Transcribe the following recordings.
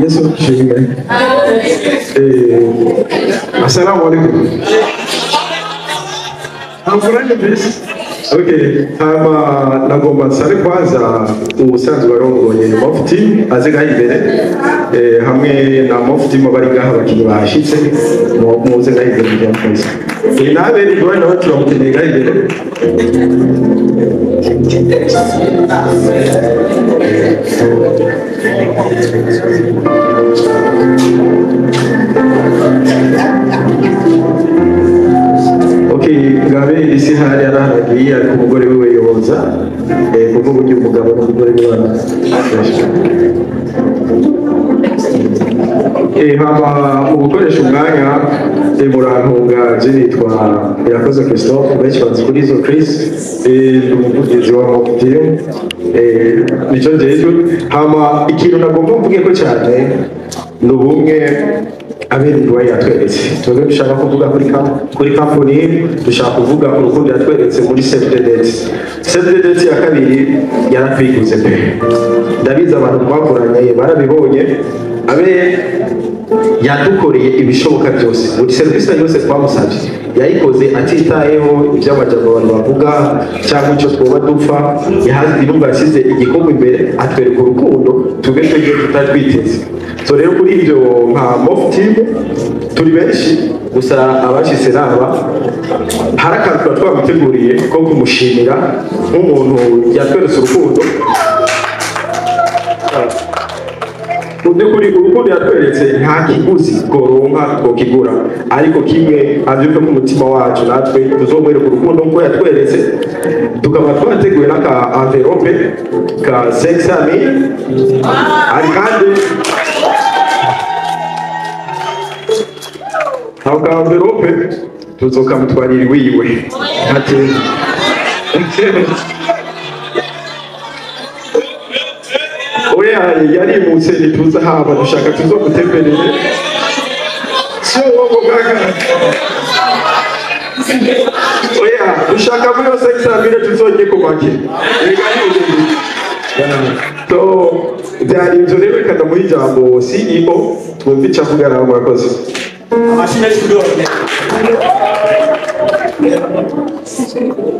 Yesu ashimwe. Assalamu alaikum. Amfuranye please. Okay, hama nagomba nsabe kwanza ubusanzwe arongoye Mof Team aze ngaha imbere, hamwe na Mof Team bari ngaha abakinyi bahashitse, muze ngaha imbere kugira ngo muze. Nabe ni bwana wacu turamukeneye ngaha imbere. Okay, Ngabe isi hari araharagiye ariko umugore wiwe yoza, kuko burya umugabo n'umugore ni bana. Hama mu gukoresha umwanya, murantunga, je nitwa Irakoze Christophe, benshi banzi kuri izo Chris, ndi umuvugizi wa Mof Team, nico njejwe. Hama ikintu nagomba mvuge ko cyane ni ubumwe Abel Nduwayo yatweretse. Twebwe dushaka kuvuga kuri company, dushaka kuvuga urukundo yatweretse muri Save the Date. Save the Date ya kabiri yaratwiguze pe. Ndabizi abantu twakoranye barabibonye. Abe yadukoreye ibishoboka byose. Buri serivisi yose twamusabye yayikoze atitayeho iby'amajambo abantu bavuga cyangwa icyo twoba dupfa. Irumva yashyize igikombe imbere atwereka urukundo twebwe twebwe tutari twiteze. So rero kuri ibyo nka Mof Team turi benshi, gusa abashyize naba hari akantu tuba twamuteguriye ko kumushimira nk'umuntu yatweretse urukundo. Mu by'ukuri urukundo yatweretse nta kiguzi tworonka twokigura, ariko kimwe avyumve ko umutima wacu natwe tuzomwereka urukundo nk'uko yatweretse. Tukaba twateguye n'aka envelope ka 500,000, ari kandi ako ka envelope tuzokamutwarira iwiwe. Ati oya yarimutse ntituza haba dushaka tuzogutemberere. Sio wowe bwaka. Oya dushaka muri yo 500,000 tuzogiye kubake. So byari ibyo rero, reka ndamuha ijambo CEO twumve icyo avuga nawe. Murakoze. Amashyi menshi.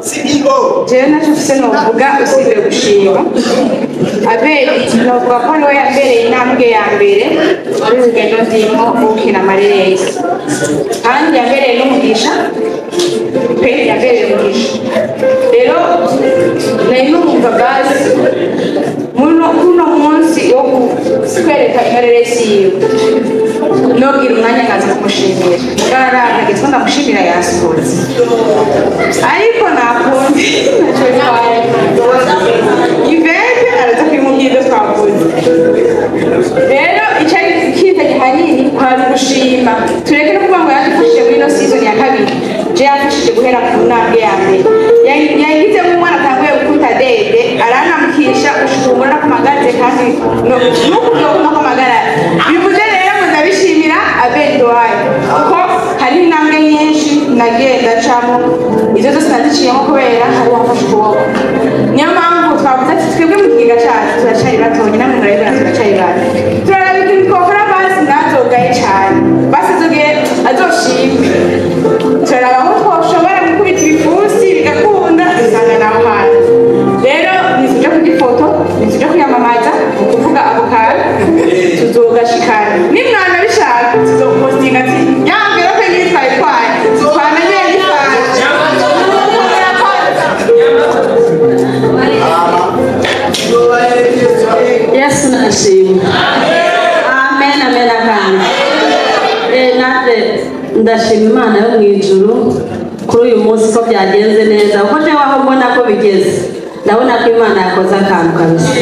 CEO. Jewe ntacyo mfise novuga usibye gushima Abeli. Novuga ko niwe yambereye intambwe ya mbere muri rugendo ndimo gukina amareresi, kandi yambereye n'umugisha pe, yambereye umugisha. Rero nari numva basi kuno munsi wo kwereka imareresi yiwe nogira umwanya nkaza kumushimira. Bwararahageze ko ndamushimira yasohotse, ariko nakundi ntacyo bitwaye. Ivete araza kubimubwira ibyo twavuze. Rero icyari kizanye hanini kwari gushima. Tureke no kuvuga ngo yadufashije muri ino season ya kabiri, je yamfashije guhera ku ntambwe ya mbere. Yangizemo umwana atanguye gukubita dede, aranamukisha gushika ubu mbona ko mpagaze, kandi n'uku ko mpagarara. Bivuze rero ngo ndabishimira Abel Nduwayo kuko hari intambwe nyinshi nagenda ncamo, izo zose naziciyemo kubera hari uwamfashe ukuboko. Niyo mpamvu twavuze ati twebwe mu kigega cyacu turacyari batonya, namwe murabibona turacyari bato, turaraba ikintu twakora basi ntazogaye cyane, basi azoge azoshime. Turaraba aho twoshobora gukubita ibipfunsi bigakunda, dusanga naho hantu. Rero ntituja kurya ifoto, ntituja kwiyamamaza, ni ukuvuga ako kantu tuzogashikana. Nimwana bishaka tuzopostinga ati ya envelope niyo twayitwaye, twananye n'ifanta. Yesu nashimwe. Amen, amen akana. Natwe ndashima Imana yo mu ijuru kuri uyu munsi ko byagenze neza, kuko jewe aho mbona ko bigeze ndabona ko Imana yakoze akantu kabisa.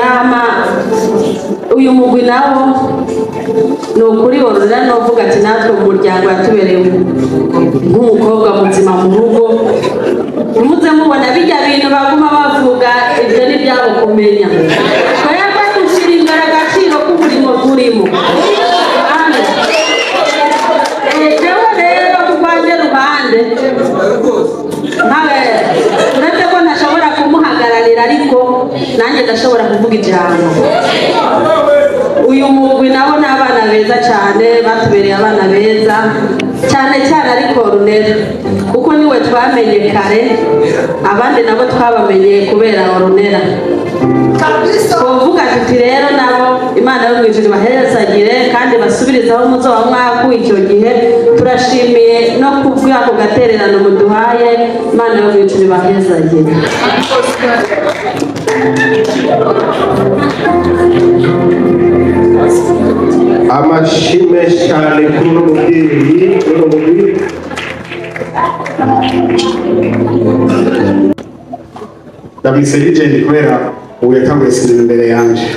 Hama uyu mugwi nawo ni ukuri worora novuga ati natwe mu muryango yatubereye nk'umukobwa muzima mu rugo. Ntimuze mubona bijya bintu baguma bavuga, ibyo ni ibyabo kumenya. Twebwe dushyira imbere agaciro k'umurimo turimo. Amen. Jewe rero ku rwanjye ruhande, uretse ko ntashobora kumuhagararira, ariko nanjye ndashobora kuvuga ijambo. Uyu Uyu mugwi nabo ni abana beza cyane, batubereye abana beza cyane cyane, ariko Ornella kuko niwe twamenye kare, abandi nabo twabamenye kubera Ornella. Twovuga tuti rero nabo Imana yo mu ijuru ibahezagire kandi basubirizeho muzoba mwakuye icyo gihe. Turashimiye no kubw'ako gatererano muduhaye. Imana yo mu ijuru ibahezagire. Amashi menshi cyane kuri uno mubyeyi, uno mubyeyi. Ndamwise legend kubera ubu yatanguye sinema imbere yanje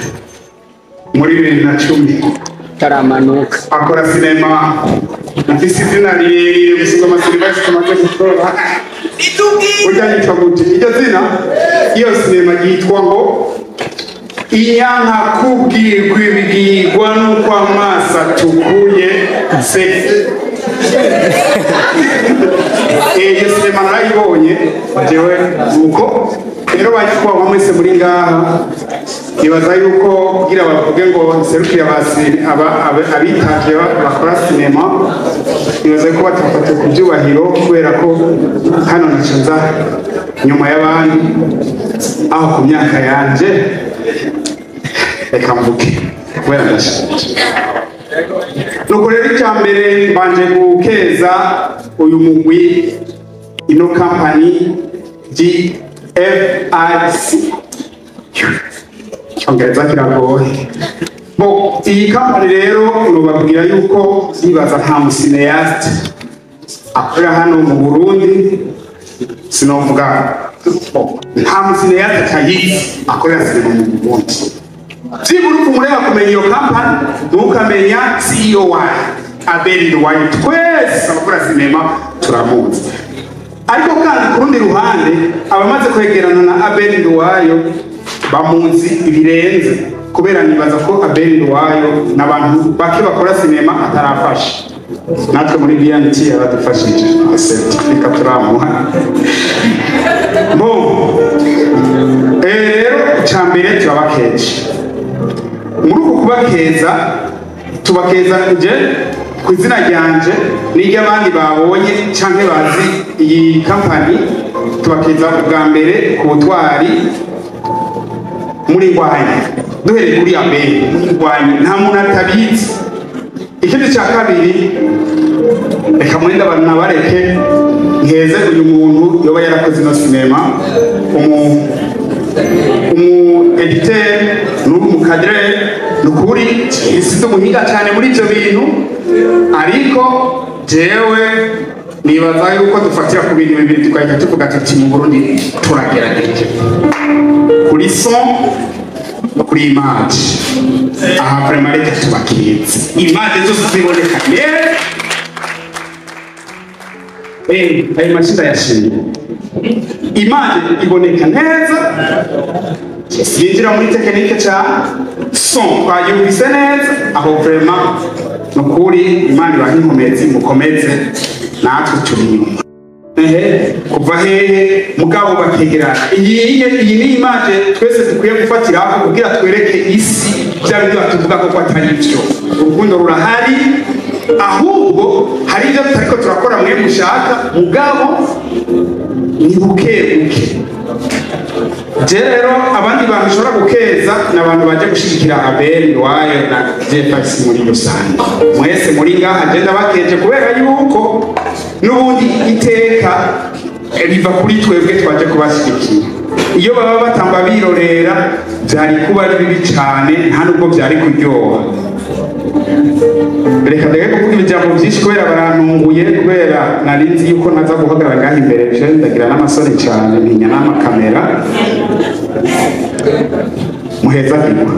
muri 2010 taramanuka akora sinema mfise izina rirerire gusumba amasinema yose tumaze gukora. Burya yitwa gute iryo zina? Iyo sinema yitwa ngo Inyanka kubwirwa ibigirwa n'uko amaso atukuye se. Iyo sinema narayibonye jewe, nuko rero banyakubahwa mwese muri ngaha, nibaza yuko kugira bavuge ngo nserukiye abitavye bakora sinema, nibaza yuko batafata ku byubahiro kubera ko hano naca nza nyuma y'abandi aho ku myaka yanje. Reka mvuge kubera ndashaje. Nuko rero icya mbere mbanje gukeza uyu mugwi, ino kampani GFIC, Icyongereza kiragoye. Bo iyi kampani rero nubabwira yuko nibaza nta mucinéaste akorera hano mu Burundi, sinovuga nta mucinéaste atayizi akorera sinema mu Burundi. Byibura ukumureba kumenya iyo kampani ntukamenya CEO wayo Abel Nduwayo, twese abakora sinema turamuzi. Ariko kandi ku rundi ruhande abamaze kwegerana na Abel Nduwayo bamuzi ibirenze, kubera nibaza ko Abel Nduwayo n'abantu bake bakora sinema atarafasha. Natwe muri BNT yaradufashije, reka turamuha. Bon, rero icya mbere turabakeje. Muri uku kubakeza, tubakeza nje ku izina ryanje n'iry'abandi babonye canke bazi iyi kampani. Tubakeza ubwa mbere ku butwari muri ngwanyi, duhereye kuri Abel muri ngwanyi nta muntu atabizi. Ikindi cya kabiri, reka mwenda abantu nabareke nkeze uyu muntu yoba yarakoze ino sinema, umu editeur n'ubu mukadre. Nukuri sinzi umuhinga cyane muri ibyo bintu, ariko jewe nibaza yuko dufatira ku bintu bibiri tugahita tuvuga tuti mu Burundi turagerageje kuri son no kuri image. Aha vraiment reka tubakeze, image zose ziboneka neza. Ayo mashyi ndayashimye, image iboneka neza, yinjira muri technique cyane, son twayumvise neza. Aho vraiment nukuri Imana ibahe inkomezi, mukomeze, natwe turi inyuma. Ehe, kuva hehe mugabo bakegerana. Iyi ni image twese dukwiye gufatiraho kugira twereke isi bya bindi batuvuga ko atari byo. Urukundo rurahari, ahubwo hari ibyo tutariko turakora mwe mushaka, mugabo ni buke buke. Je rero abandi bantu ushobora gukeza ni abantu baje gushigikira Abel Nduwayo na Jefferson muri rusange. Mwese muri ngaha je ndabakeje kubera yuko n'ubundi iteka riva kuri twebwe twaje kubashigikira. Iyo baba batamba birorera byari kuba ari bibi cyane, nta nubwo byari kuryoha. Reka ndeke kuvuga ibijambo byinshi kubera barantunguye, kubera nari nzi yuko ntaza guhagarara ngaha imbere, je ndagira n'amasoni cyane, ntinya n'amakamera. Muheza kigwa.